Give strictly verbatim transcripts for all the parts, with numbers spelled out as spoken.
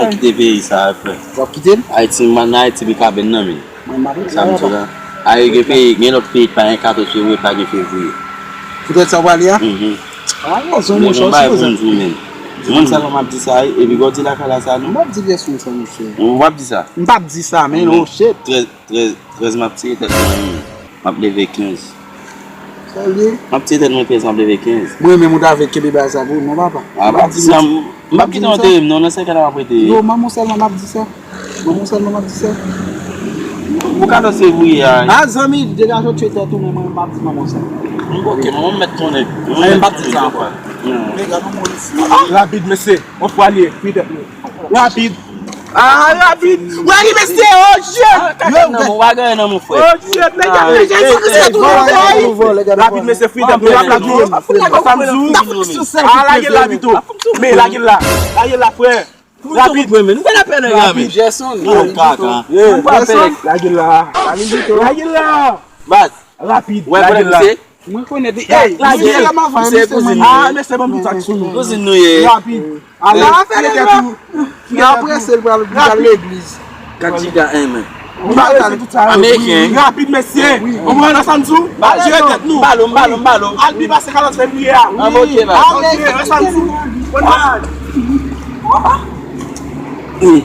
Kite peyi sa a, frè. W ap kite l? Ayiti, m nan Ayiti, pi kaben nan men. Mwen, m ap kite sa, papa. Aye, gen peyi, gen lòt peyi ki pa gen katòz fevriye, pa gen fevriye. Poutèt sa w prale a? Mhm. Ah, rezon, monchè, ou sipoze. Moun sèlman m ap di sa, epi gòdi lakay la sa, non? M p ap di pyès moun sa, monchè. W ap di sa? M p ap di sa, men, oh, shit. Trèz, trèz, trèz, m ap tire tèt mwen, wi. M ap leve kenz. Sa l ye? M ap tire tèt mwen kenz, m ap leve kenz. Mwen menm ou ta vle kenbe bagay sa pou ou, non, papa. Ah, m p ap di sa, m p ap kite w antere m, non, nan sèkèy la m ap rete. Yo, manman sèlman m ap di sa. Manman sèlman m ap di sa. Ou ka danse vouye a. Ah, zanmi, degaje w tye tèt ou, men mwen m p ap di manman sa. Ok, manman m mèt konnen. Mwen m p ap di sa ankò. Rapid, mesye. On fwa l ye, fri tèt nou. Rapid. Ah, rapid. Wè li, mesye, oh, shit. Yo, nan mwen, w a genyen nan mwen, frè. Oh, shit, nèg yo, Jezi Kris, tou bon, boy. Rapid, mesye, fri tèt nou, w ap la tou. Samzou. Ah, lage l la, pito. Men, lage l la. Lage l la, frè. Rapid. Rapid. Lage l la. Lage l la. Baz. Rapid. Lage l la. Mwen konnen misye. Ey, misye la m avan, misye kouzin nou ye. Ah, mesye, ban m tout sa ki sou nou. Kouzin nou ye. Rapid. Ala, fè tèt ou. Nan aprè, se l pral, pral legliz. Kat chiga, en, men. Ameriken. Rapid, mesye. Ou mwen nan Samzou? Al jere tèt nou. Balo, balo, balo. Al bi pase katòz fevriye a. An, ok, baz. Al jere Samzou. Wi.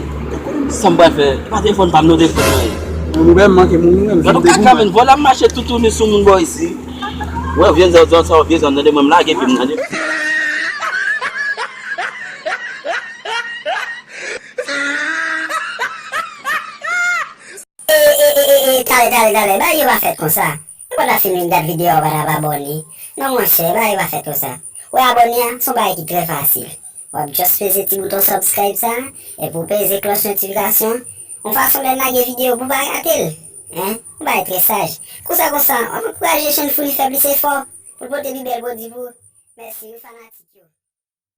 Sa m pral fè? E pa telefòn pa m, non, telefòn mwen ye. Mwen menm manke moun, mwen menm. Gad yon kaka, men, vòlè ap mache toutouni sou moun bò isi. Wè, vye zòn, zòn sa, vye zòn, tande mwen, m lage pi m, tande. E, e, e, e, e, talè, talè, talè, bagay yo pa fèt konsa. Ou pa ta fin dat videyo a, ou pa ta abòne. Non, monchè, bagay yo pa fèt konsa. Ou abòne a, se yon bagay ki trè fasil. W ap just peze ti bouton subscribe sa, epi w peze klòch notifikasyon, yon fason lè n lage videyo pou w pa rate l. Hein? Yon bagay trè saj. Konsa, konsa, w ap ankouraje Chenn Fouli fè plis efò pou l pote pi bèl pwodui pou ou. Mèsi, wi, fanatik yo.